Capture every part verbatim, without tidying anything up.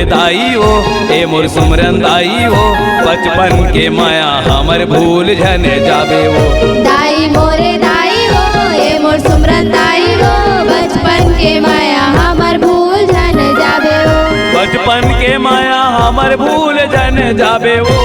दाई हो, ए मोर सुमरन दाई हो, बचपन के माया हमर भूल झन जाबे हो। दाई मोरे दाई हो, ए मोर सुमरन दाई हो, बचपन के माया हमर भूल झन जाबे हो। बचपन के माया हमर भूल झन जाबे हो,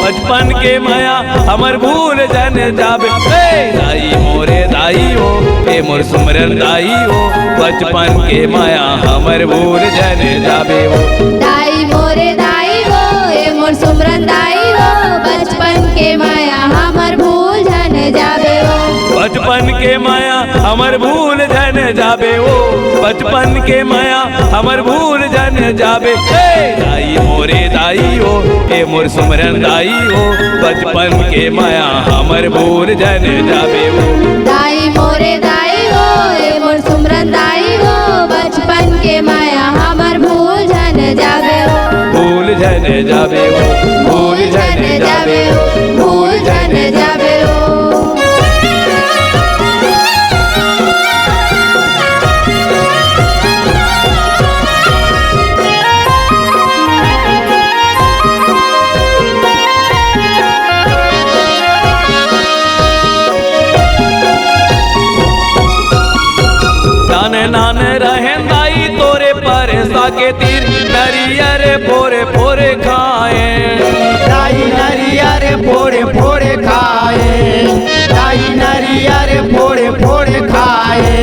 बचपन के माया हमर भूल झन जाबे। ए दाई मोरे दाई हो, ए मोर सुमरन दाई हो, बचपन के माया हमर भूल झन जाबे हो। दाई मोरे दाई हो, ए मोर सुमरन दाई हो, बचपन के माया हमर भूल झन जाबे हो। बचपन के माया हमर भूल झन जाबे हो, बचपन के माया हमर भूल झन जाबे। ए दाई मोरे दाई हो, ए मोर सुमरन दाई हो, बचपन के माया हमर भूल झन जाबे हो। दाई मोरे दाई हो, ए मोर सुमरन दाई हो, बचपन के माया हमर भूल झन जाबे हो। भूल झन जाबे हो, भूल झन जाबे हो, भूल झन जाबे हो। नान नान रहेन दाई तोरे परसा के तीर, नरियर फोरे फोरे खाए। दाई नरियर फोरे फोरे खाए, दाई नरियर फोरे फोरे खाए।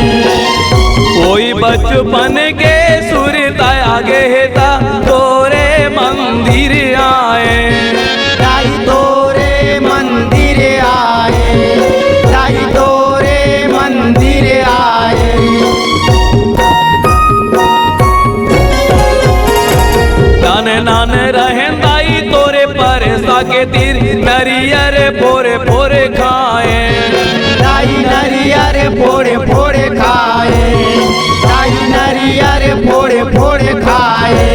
कोई बचपन के सुरता आगे हे ता तोरे मंदिर आए। दाई तोरे मंदिर आए, दाई तोरे मंदिर आए। नान नान रहेन दाई तोरे परसा के तीर, नरियर फोरे फोरे खाए। दाई नरियर फोरे फोरे खाए, दाई नरियर फोरे फोरे खाए।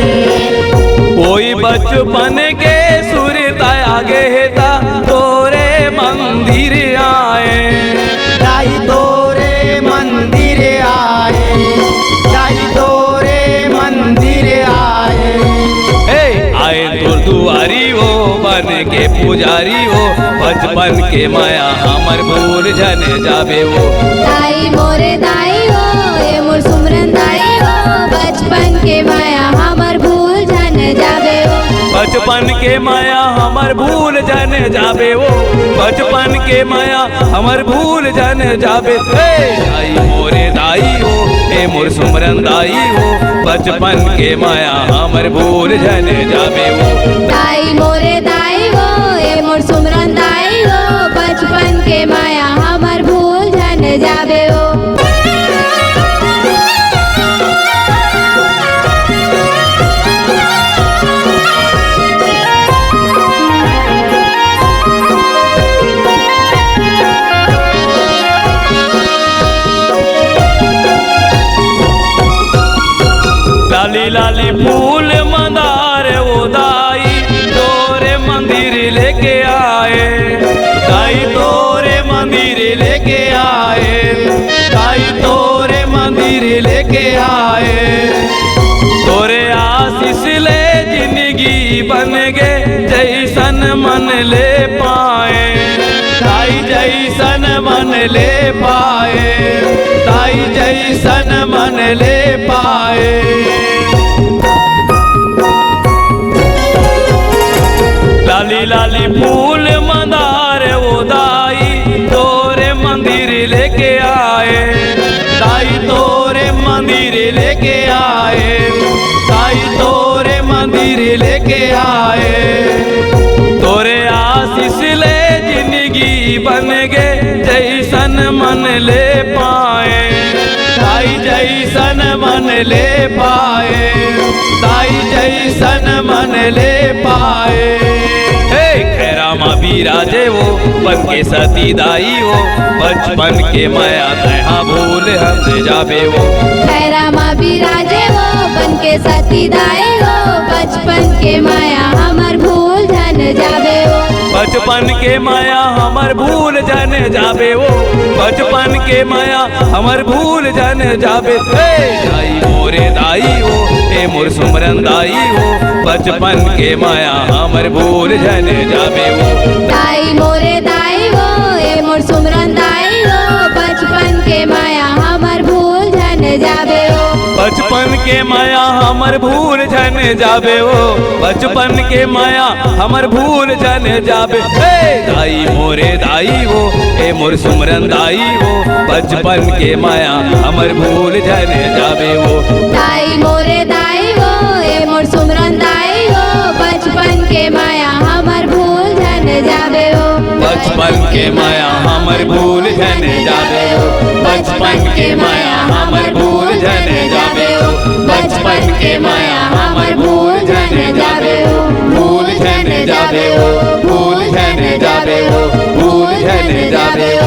कोई बचपन के सुरता आगे हे ता तोरे मंदिर आए। दाई तोरे मंदिर आए, दाई तोरे मंदिर आए। हे आए तोर दुआरी हो बन के पुजारी हो, बचपन के माया हमर भूल झन जाबे हो। दाई मोरे दाई हो, ए मोर सुमरन दाई हो, बचपन के माया हमर भूल झन जाबे हो। बचपन के माया हमर भूल झन जाबे हो, बचपन के माया हमर भूल झन जाबे। हे दाई मोरे दाई हो, ए मोर सुमरन दाई हो, बचपन के माया हमर भूल झन जाबे हो। दाई मोरे दाई हो, ए मोर सुमरन दाई हो, बचपन के माया हमर भूल झन जाबे हो। लाली लाली फूल मंदार ओ दाई, तोरे मंदिर लेके आए। दाई तोरे मंदिर लेके आए, दाई तोरे मंदिर लेके आए। तोरे आशीष ले जिंदगी बन गे, जैसन मन ले पाए। दाई जैसन मन ले पाए, दाई जैसन मन ले पाए। लाली लाली फूल मंदार ओ दाई, तोरे मंदिर लेके आए। दाई तोरे मंदिर लेके आए, दाई तोरे मंदिर लेके आए। तोरे आशीष ले जिंदगी बन गे, जैसन मन ले पाए। दाई जैसन मन ले पाए, दाई जैसन मन ले पाए। हे खैरा मा बिराजे वो, बन के सती दाई वो, बचपन के माया तैहा भूल हंस जाबे वो। खैरा मा बिराजे वो, बन के सती दाई वो, बचपन के माया हमर भूल झन जाबे वो। बचपन के माया हमर भूल झन जाबे ओ, बचपन के माया हमर भूल झन जाबे। ए दाई मोरे दाई ओ, ए मोर सुमरन दाई ओ, बचपन के माया हमर भूल झन जाबे ओ। दाई मोरे दाई ओ, ए मोर सुमरन दाई ओ, बचपन के माया हमर भूल झन जाबे ओ। बचपन के माया हमर भूल झन जाबे ओ, बचपन के माया हमर भूल झन जाबे। ए दाई मोरे दाई ओ, ए मोर सुमरन दाई ओ, बचपन के माया हमर भूल झन जाबे ओ। दाई मोरे दाई ओ, ए मोर सुमरन दाई ओ, बचपन के माया हमर भूल झन जाबे ओ। बचपन के माया हमर भूल झन जाबे ओ, बचपन के माया हमर भूल झन जाबे ओ, बचपन के माया हमर भूल झन जाबे ओ, भूल झन जाबे ओ, भूल झन जाबे ओ, भूल झन जाबे ओ।